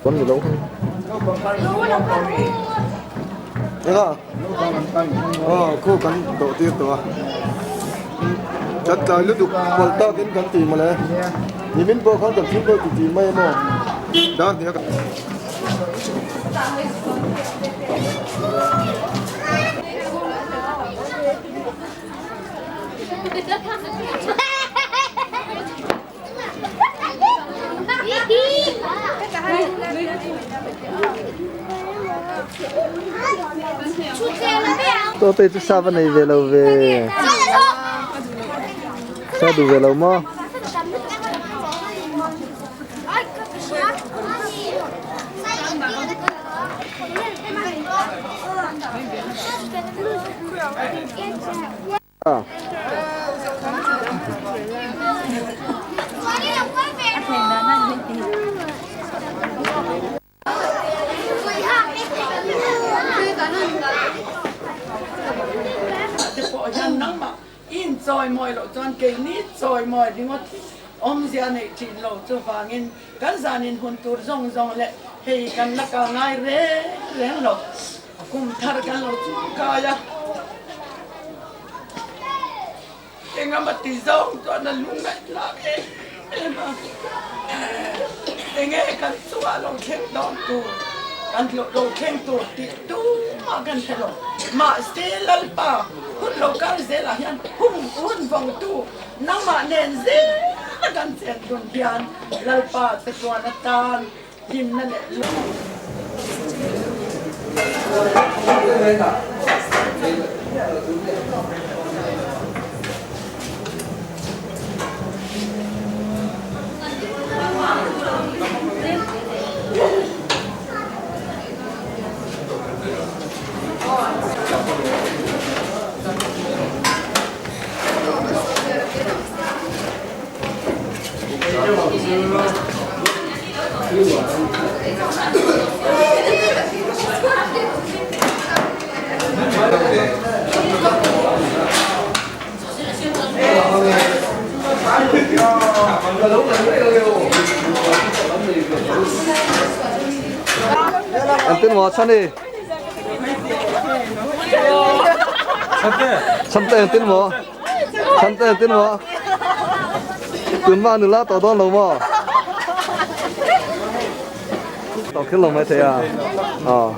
Kan ni lo. Ela. Oh, khu kan do tir to a. Kan tlai lutuk pal takin kan ti mawle. Nimin pawh khan kan fimkhur ti ti mai emaw dar hnih a kan. Tawte chu sa va nei ve lo ve. Sa duh ve lo maw? Te pawh hian nangmah i inchawimawi loh chuan keini chawimawi ringawt hi awmzia neih thin lo. Chuvangin kan zanin hun tur zawng zawng leh hei kan la kal ngai reng reng lo. Kum thar kan lo chungkai a. Engemaw ti zawng chuan a lungngaih tlak em em a, enge kan chungah lo thleng dawn tur, kan lo thleng tur tih tumah kan hre lo. Mahse Lalpa hun lo kal zelah hian hun hun vawngtu nangmah nen zela kan chen dun hian Lalpa chatuan atan hlimna leh lawm. Engtin maw Chhani? Chhante engtin maw? Chhante engtin maw? Tunhma nula tawh dawn lo maw? Tawh kher lo mai thei a. Aw.